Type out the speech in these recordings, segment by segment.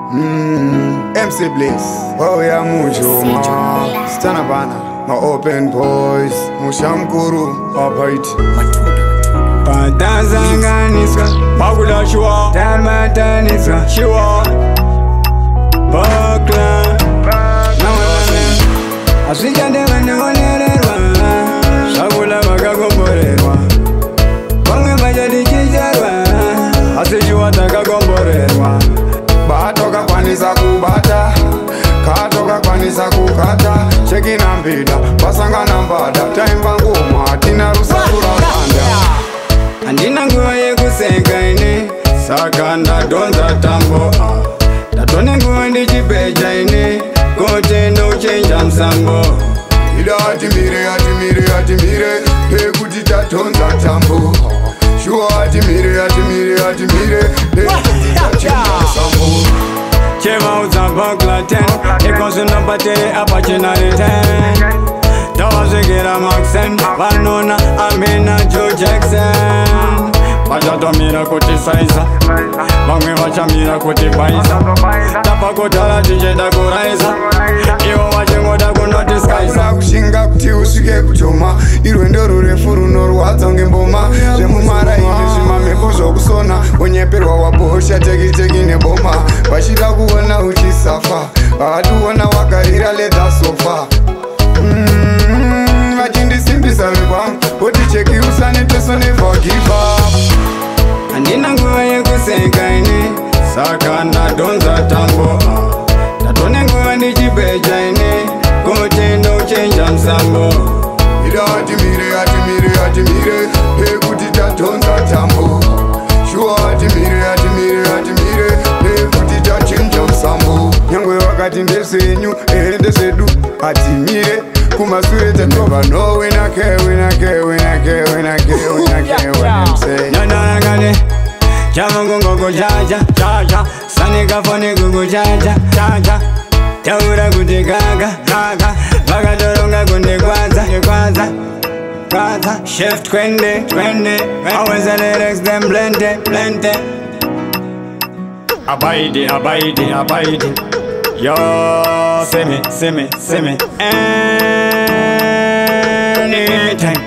MC Bliss, oh yeah, Mujoma, Stanabana, my open boys, Mushamkuru, Apait, Patazanganiswa, Bagula Shua, Tabataniswa, Shua, Bakla, Asijande vanonererwa, Shagula vakakomborerwa, Vamwe vachatichicharwa, asi Shua takakomborerwa. Batoka kwanisa kubata, katoka kwanisa kukata, cheki na mbida, basangana mbada, taimba ngoma, tina rusakura kanda. Handina nguva yekuseka ini, saka ndadhonza tambo. Ndatone nguva ndichipecha ini, kuti ndochinja musambo. Ida atimire, atimire, atimire, pekuti tatonza tambo. Shuwa atimire, atimire, atimire, pekuti tachinja musambo. Chevaudza Bakla 10, ikozvinobatiri apa chinari 10. Tavasvikira Maxen, vanona Amina Joe Jackson. Vachatomira kuti saiza, vamwe vachamira kuti baiza. Tapa kudhara tichida kuraisa, ivo vachingoda kunotiskaisa. Uda kushinga kuti usvike kujoma, irwendo rurefu runorwadza ngemboma. Zvemumaraini zvimamhepo zvokusona, unyeperwa wabosha tekiteki neboma. Vachida kuona uchisafa, vakationa wagarira leather sofa. Vachindisimbisa vekwangu, voti cheki usaniteso never give up. Handina nguva yekuseka ini, saka ndadhonza tambo. Ndatone nguva ndichipecha ini, kuti ndochinja musambo. Ida atimire, atimire, atimire, pekuti tatonza tambo. Shuwa atimire, atimire, atimire, pekuti tachinja musambo. Nyangwe vakati ndezvenyu, ehe ndezvedu, atimire kumasure tatova no winake, winake, winake, winake, winake, winamse. Nyanarangane, chavangongogo chacha, Chacha, sanikafoni gugu chacha, chacha, taura kuti gaga, gaga, vakatoronga kundikwadza, kwadza, kwadza. Shift 20, 20, always the lyrics them blende, blende. Abide, abide, abide. Yo, see me, see me, see me. Anytime.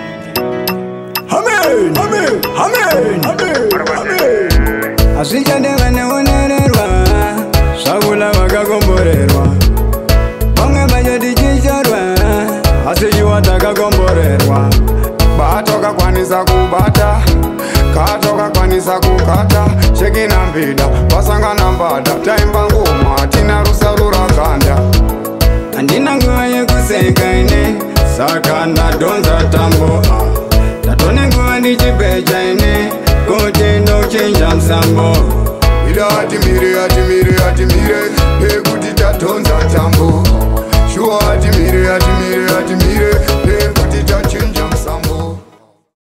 Amen, amen, amen, amen, amen. Hazvichade vanoonererwa, Zvakula vakakomborerwa, vamwe vachatichicharwa, asi Shua takakomborerwa. Batoka kwanisa kubata, katoka kwanisa kukata, cheki na mbida, basangana mbada, taimba ngoma, tina rusarura kanda. Handina nguva yekuseka ini, Saka ndadhonza tambo, ndatone nguva ndichipecha ini, kuti ndochinja musambo.